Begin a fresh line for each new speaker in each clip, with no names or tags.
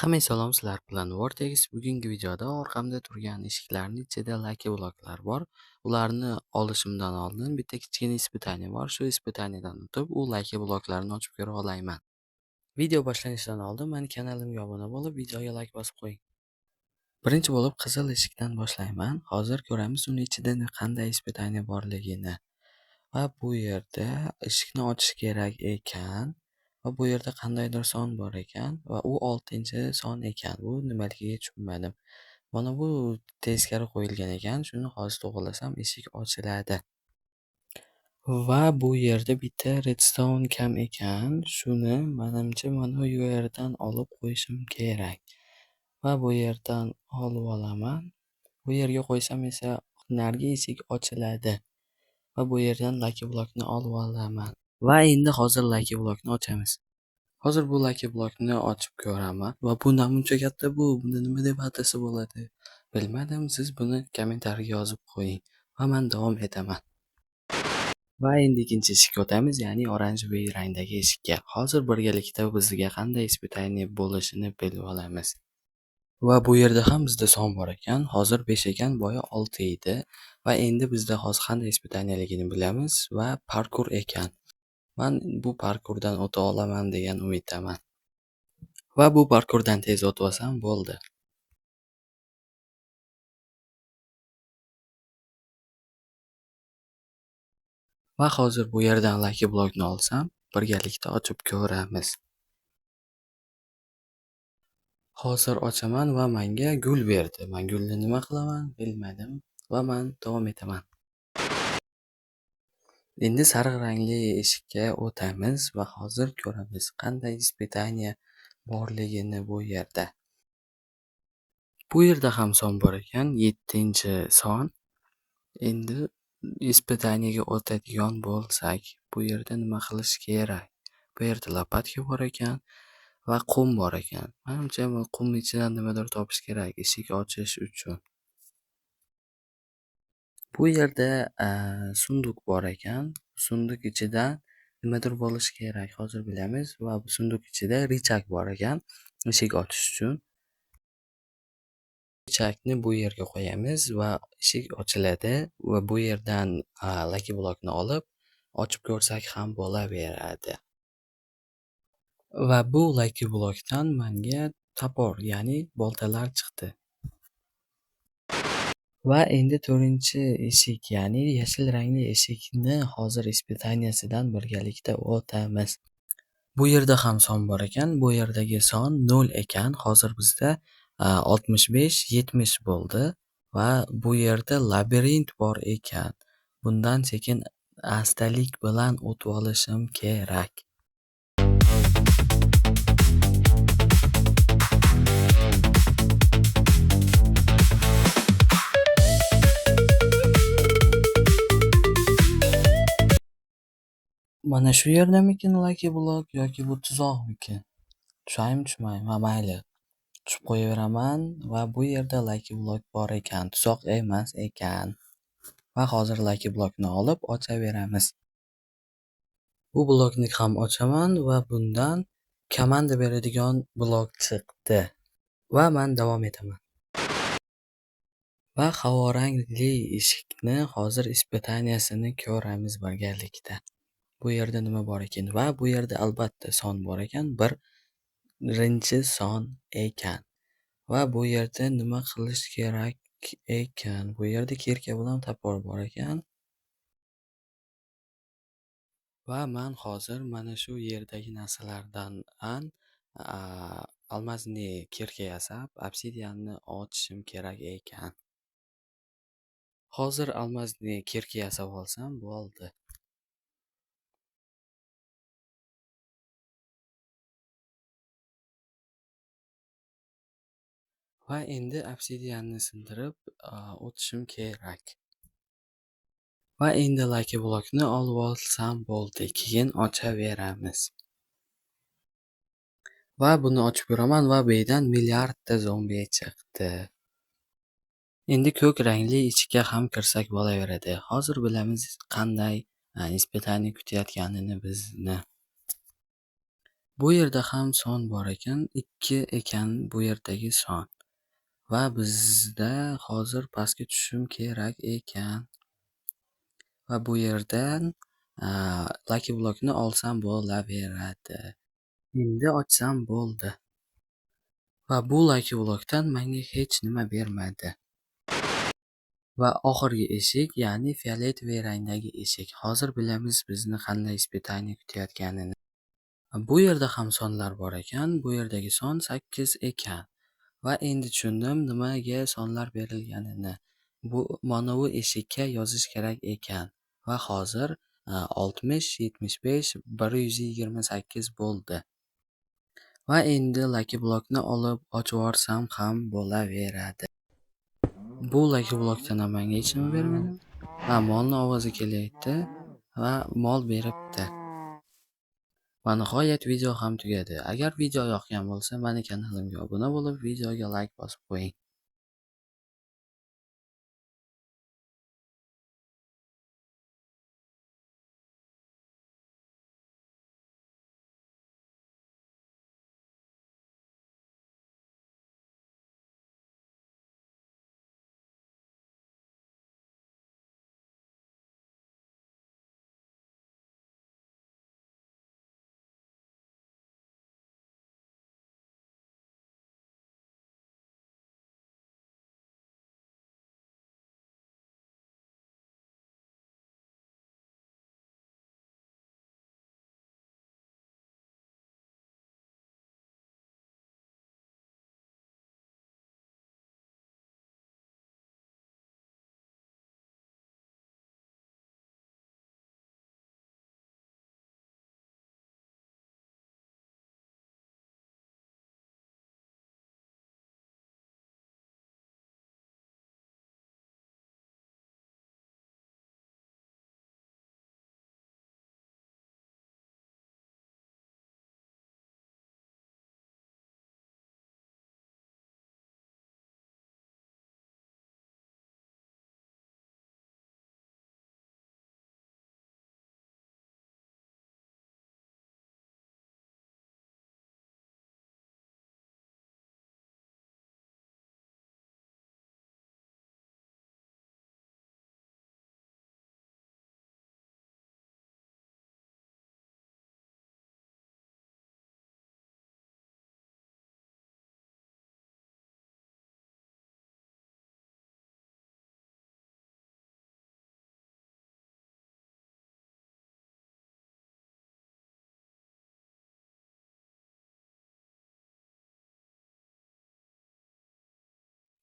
Hammaga salom, sizlar bilan Vortex. Bugungi videoda orqamda turgan eshiklarning ichida Lucky Blocklar bor. Ularni olishimdan oldin bitta kichkina испытание bor. Shu испытаниеdan o'tib, u Lucky Blocklarni ochib ko'ra olayman. Video boshlanishidan oldin meni kanalimga obuna bo'lib, videoga like bosib qo'ying. Birinchi bo'lib qizil eshikdan boshlayman. Hozir ko'ramiz uni ichida qanday испытание borligini. Va bu yerda eshikni ochish kerak ekan. Va bu yerda qandaydir son bor ekan va u 6-son ekan. Bu nimaligiga tushunmadim. Mana bu teskari qo'yilgan ekan. Shuni hozir to'g'rilasam eshik ochiladi. Va bu yerda bitta redstone kam ekan. Shuni menimcha mana bu yerdan olib qo'yishim kerak. Va bu yerdan olib olaman. Bu yerga qo'ysam esa narigi eshik ochiladi. Va bu yerdan Lucky Blockni olib olaman. Va endi hozir Lucky Blockni ochamiz. Hozir bu Lucky Blockni ochib ko'raman. Va bu namuncha katta bu. Buni nima deb atasa bo'ladi? Bilmadim. Siz buni kommentariyaga yozib qo'ying va men davom etaman. Va endi ikkinchi eshikka o'tamiz, ya'ni oranjevый rangdagi eshikka. Hozir birgalikda bizga qanday испытание bo'lishini bilib olamiz. Va bu yerda ham bizda son bor ekan. Hozir 5 ekan, boya 6 edi. Va endi bizda hozir qanday испытаниеligini bilamiz va parkur ekan. Men bu parkurdan o'ta olaman degan umiddaman. Va bu parkurdan tez o'tib olsam bo'ldi. Va hozir bu yerdan Lucky Blockni olsam, birgalikda ochib ko'ramiz. Hozir ochaman va menga gul berdi. Men gulni nima qilaman bilmadim va men davom etaman. Endi sariq rangli eshikka o'tamiz va hozir ko'ramiz qanday испытание borligini bu yerda. Bu yerda ham son bor ekan, 7-son. Endi испытаниеga o'tadigan bo'lsak, bu yerda nima qilish kerak? Bu yerda лопатка bor ekan va qum bor ekan. Menimcha, bu qum ichidan nimadir topish kerak eshik ochish uchun. Bu yerda sunduq bor ekan. Sunduq ichidan nimadir bo'lishi kerak. Hozir bilamiz va bu sunduq ichida рычаг bor ekan eshik ochish uchun. Рычагni bu yerga qo'yamiz va eshik ochiladi va bu yerdan Lucky Blockni olib ochib ko'rsak ham bo'laveradi. Va bu Lucky Blockdan menga топор, ya'ni boltalar chiqdi. Va endi 4-eshik, ya'ni yashil rangli eshikni hozir испытаниеsidan birgalikda o'tamiz. Bu yerda ham son bor ekan. Bu yerdagi son 0 ekan. Hozir bizda 65, 70 bo'ldi va bu yerda labirint bor ekan. Bundan sekin astalik bilan o'tib olishim kerak. Mana shu yerdamikin Lucky Block yoki bu tuzoqmikin? Tushaymi, tushmaymi? Ha, mayli. Tushib qo'yaveraman va bu yerda Lucky Block bor ekan, tuzoq emas ekan. Va hozir Lucky Blockni olib ochaveramiz. Bu blokni ham ochaman va bundan komanda beradigan blok chiqdi. Va men davom etaman. Va havorangli eshikni hozir испытаниеsini ko'ramiz birgalikda. Bu yerda nima bor ekan? Va bu yerda albatta son bor ekan. 1-son ekan. Va bu yerda nima qilish kerak ekan? Bu yerda кирка bilan топор bor ekan. Va men hozir mana shu yerdagi narsalardan алмазный кирка yasab, obsidianni ochishim kerak ekan. Hozir алмазный кирка yasab olsam bo'ldi. Va endi obsidianni sindirib o'tishim kerak. Va endi Lucky Blockni olib olsam bo'ldi. Keyin ochaveramiz. Va buni ochib ko'raman va bu yerdan milliardta zombi chiqdi. Endi ko'k rangli eshikka ham kirsak bo'laveradi. Hozir bilamiz qanday испытание kutayotganini bizni. Bu yerda ham son bor ekan, 2 ekan bu yerdagi son. Va bizda hozir pastga tushishim kerak ekan. Va bu yerdan Lucky Blockni olsam bo'laveradi. Endi ochsam bo'ldi. Va bu Lucky Blockdan menga hech nima bermadi. Va oxirgi eshik, ya'ni фиолетовый rangdagi eshik. Hozir bilamiz bizni qanday испытание kutayotganini. Bu yerda ham sonlar bor ekan. Bu yerdagi son 8 ekan. Va endi tushundim nimaga sonlar berilganini. Bu mana bu eshikka yozish kerak ekan. Va hozir 60, 75, 128 bo'ldi. Va endi Lucky Blockni olib ochib yuborsam ham bo'laveradi. Bu Lucky Blockdan ham menga hech nima bermadi. Ha, molni ovozi kelyapti va mol beribdi. Va nihoyat video ham tugadi. Agar video yoqgan bo'lsa, meni kanalimga obuna bo'lib, videoga like bosib qo'ying.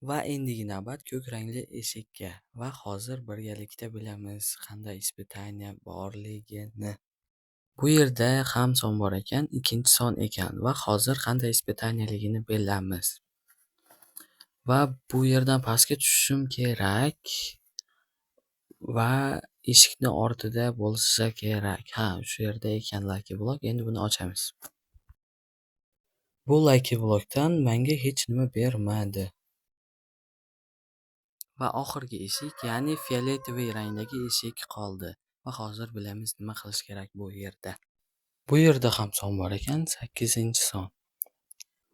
Va endigi navbat ko'k rangli eshikka. Va hozir birgalikda bilamiz qanday испытание borligini. Bu yerda ham son bor ekan, ikkinchi son ekan va hozir qanday испытаниеligini bilamiz. Va bu yerdan pastga tushishim kerak va eshikni ortida bo'lsa kerak. Ha, shu yerda ekan Lucky Block. Endi buni ochamiz. Bu Lucky Blockdan menga hech nima bermadi. Va oxirgi eshik, ya'ni фиолетовый rangdagi eshik qoldi. Va hozir bilamiz nima qilish kerak bu yerda. Bu yerda ham son bor ekan, 8-son.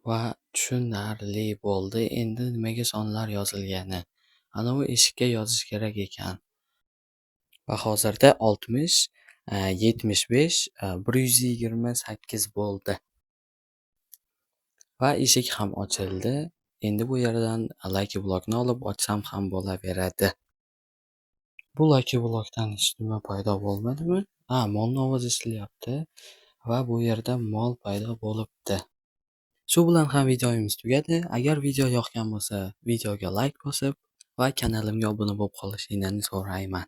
Va tushunarli bo'ldi endi nimaga sonlar yozilgani. Ana u eshikka yozish kerak ekan. Va hozirda 60, 75, 128 bo'ldi. Va eshik ham ochildi. Endi bu yerdan Lucky Blockni olib ochsam ham bo'laveradi. Bu Lucky Blockdan hech nima paydo bo'lmadimi? Ha, molni ovozi eshitilyapti va bu yerda mol paydo bo'libdi. Shu bilan ham videomiz tugadi. Agar video yoqgan bo'lsa, videoga like bosib va kanalimga obuna bo'lib qolishingizni so'rayman.